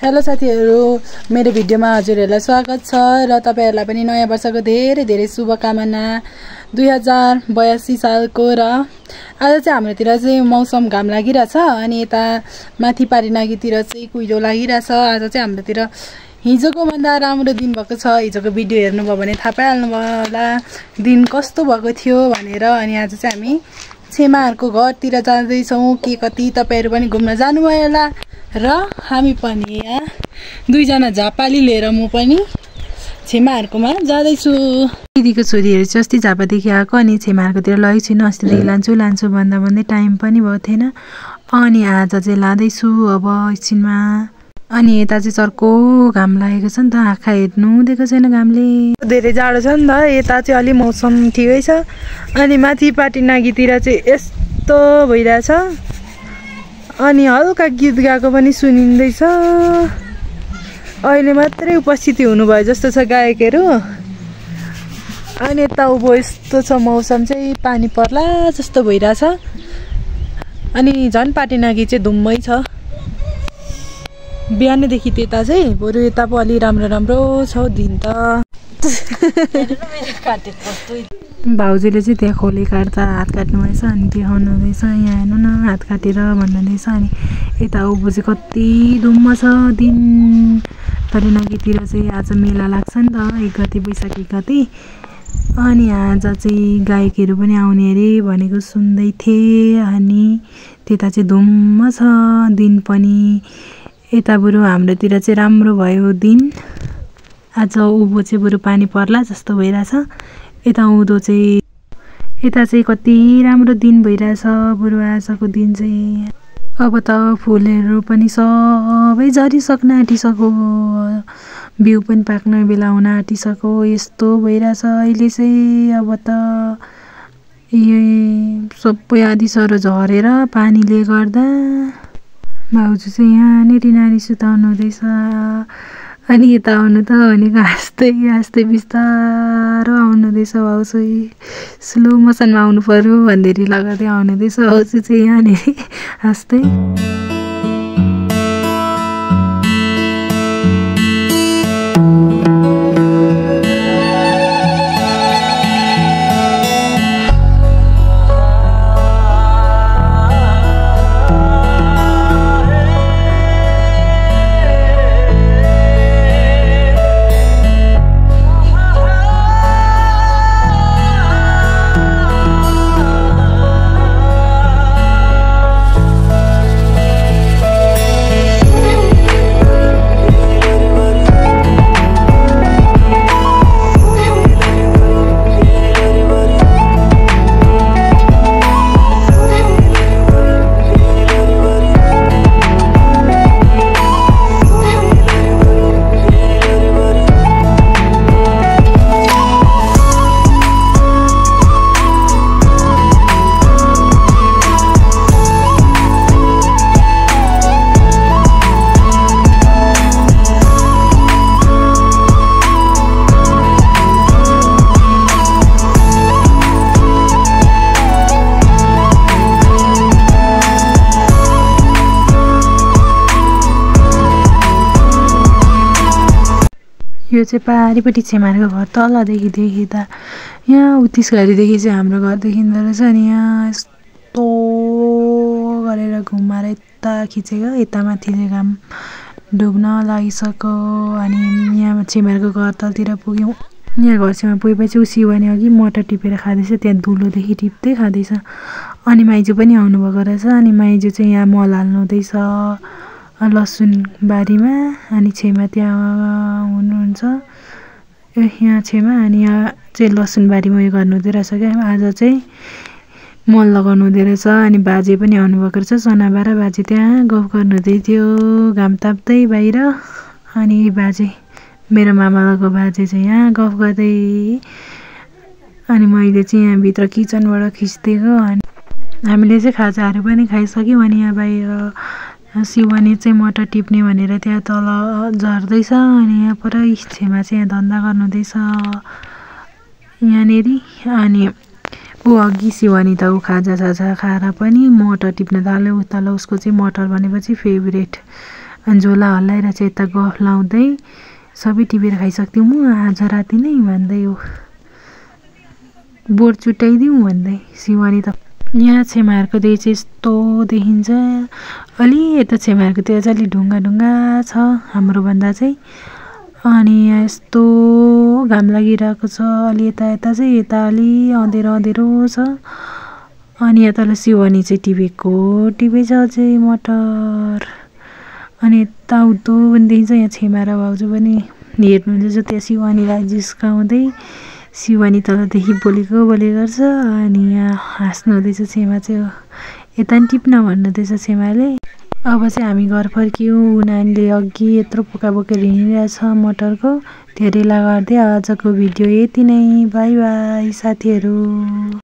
Hello साथीहरु, मेरो भिडियोमा हजुरहरुलाई स्वागत छ र तपाईहरुलाई पनि नयाँ वर्षको धेरै धेरै शुभकामना। 2082 सालको र आज चाहिँ हाम्रोतिर चाहिँ मौसम घाम लागिरहेछ अनि यता माथि पारी नागीतिर चाहिँ कुइरो लागिरहेछ। आज चाहिँ हाम्रोतिर हिजोको भन्दा राम्रो दिन भएको छ। हिजोको भिडियो हेर्नुभयो भने थाहा पाइहाल्नु होला दिन कस्तो भएको थियो भनेर। अनि आज चाहिँ हामी छेमाहरुको घरतिर जाँदै छौं। के कति तपाईहरु पनि घुम्न जानुभयो होला र हामी पनि यहाँ दुईजना झापाली लिएर म पनि छेमाहरुकोमा जाँदै छु। दिदीको छोरीहरु चाहिँ अस्ति झापादेखि आएको अनि छेमाहरुकोतिर लगेको छैन। अस्तिदेखि लान्छु भन्दा भन्दै टाइम पनि भएको थिएन अनि आज चाहिँ लाँदै छु अब एकछिनमा। अनि यता चाहिँ चर्को घाम लागेको छ नि त, आँखा हेर्नु दिएको छैन घामले। धेरै जाडो छ नि त, यता चाहिँ अलि मौसम ठिकै छ अनि माथि पाटी नागीतिर चाहिँ यस्तो भइरहेछ अनि हल्का गीत गाएको पनि सुनिँदैछ। अहिले मात्रै उपस्थिति हुनुभयो जस्तो छ गायकहरू। अनि यता उभो यस्तो छ मौसम चाहिँ पानी पर्ला जस्तो भइरहेछ अनि झन् पाटी नागी चाहिँ धुम्मै छ। बिहानैदेखि त्यता चाहिँ बरु यता पो अलि राम्रो राम्रो छ दिन त। भाउजूले चाहिँ त्यहाँ खोले काट्दा हात काट्नु भएछ अनि देखाउनु हुँदैछ। यहाँ हेर्नु न हात काटेर भन्नुहुँदैछ। अनि यता उभो चाहिँ कति धुम्म छ दिन। पाटी नागीतिर चाहिँ आज मेला लाग्छ नि त, 1 गते वैशाख 1 गते। अनि आज चाहिँ गायकहरू पनि आउने अरे भनेको सुन्दै थिएँ। अनि त्यता चाहिँ धुम्म छ दिन पनि। यता बरु हाम्रोतिर चाहिँ राम्रो भयो दिन। आज उभो चाहिँ बरु पानी पर्ला जस्तो भइरहेछ। यता उँधो चाहिँ यता चाहिँ कति राम्रो दिन भइरहेछ बरु आजको दिन चाहिँ। अब त फुलहरू पनि सबै झरिसक्न आँटिसक्यो, बिउ पनि पाक्न बेला हुन आँटिसक्यो। यस्तो भइरहेछ अहिले चाहिँ। अब त यो सबै आदिसरो झरेर पानीले गर्दा भाउजू चाहिँ यहाँनिर नानी सुताउनु हुँदैछ। अनि यता आउनु त भनेको हाँस्दै हाँस्दै बिस्तारो आउनु हुँदैछ। भाउजू स्लो मोसनमा आउनु पर्यो भन्दै लगाउँदै आउनु हुँदैछ। भाउजू चाहिँ यहाँनिर हाँस्दै। यो चाहिँ पारिपट्टि छेमाहरूको घर तलदेखि देखिँदा यहाँ उत्तिसघारीदेखि चाहिँ हाम्रो घर देखिँदो रहेछ। अनि यहाँ यस्तो गरेर घुमाएर यता खिचेको, यता माथि चाहिँ घाम डुब्न लागिसक्यो। अनि यहाँ छेमाहरूको घर तलतिर पुग्यौँ। यहाँ घर छेउमा पुगेपछि उसी भने अघि मटर टिपेर खाँदैछ, त्यहाँ धुलोदेखि टिप्दै खाँदैछ। अनि माइजू पनि आउनुभएको रहेछ। अनि माइजू चाहिँ यहाँ मल हाल्नु हुँदैछ लसुन बारीमा। अनि छेमा त्यहाँ हुनुहुन्छ यहाँ छेमा। अनि यहाँ चाहिँ लसुन बारीमा उयो गर्नु हुँदो रहेछ क्या, आज चाहिँ मल लगाउनु हुँदो रहेछ। अनि बाजे पनि आउनुभएको रहेछ, सनाबा र बाजे त्यहाँ गफ गर्नु हुँदै थियो घाम ताप्दै बाहिर। अनि बाजे मेरो मामाको बाजे चाहिँ यहाँ गफ गर्दै। अनि मैले चाहिँ यहाँभित्र किचनबाट खिच्दिएको। अनि हामीले चाहिँ खाजाहरू पनि खाइसक्यौँ। अनि यहाँ बाहिर शिवानी चाहिँ मटर टिप्ने भनेर त्यहाँ तल झर्दैछ। अनि यहाँ पुरै छेमा चाहिँ यहाँ धन्दा गर्नुहुँदैछ यहाँनिर। अनि ऊ अघि शिवानी त ऊ खाजा साजा खाएर पनि मटर टिप्न थाल्यो। तल उसको चाहिँ मटर भनेपछि फेभरेट अनि झोला हल्लाइरहेछ यता गफ लाउँदै सबै टिपेर खाइसक्थ्यौँ म आज राति नै भन्दै हो बोर्ड चुटाइदिउँ भन्दै शिवानी त यहाँ छेमाहरूको देख चाहिँ यस्तो देखिन्छ अलि यता छेमाहरूको त्यो चाहिँ अलि ढुङ्गा ढुङ्गा छ हाम्रो भन्दा चाहिँ अनि यहाँ यस्तो घाम लागिरहेको छ अलि यता चाहिँ यता अलि अँधेरो छ अनि यहाँ तल शिवानी चाहिँ टिपेछ चाहिँ मटर अनि यताउतो पनि देखिन्छ यहाँ छेमा र भाउजू पनि हेर्नुहुन्छ त्यहाँ शिवानीलाई जिस्काउँदै शिवानी तलदेखि बोलेको गर्छ अनि यहाँ हाँस्नु हुँदैछ छेमा चाहिँ यता नि टिप्न भन्नुहुँदैछ छेमाले अब चाहिँ हामी घर फर्क्यौँ नानीले अघि यत्रो पोका बोकेर हिँडिरहेछ मटरको त्यो रेला गर्दै आजको भिडियो यति नै बाई बाई साथीहरू।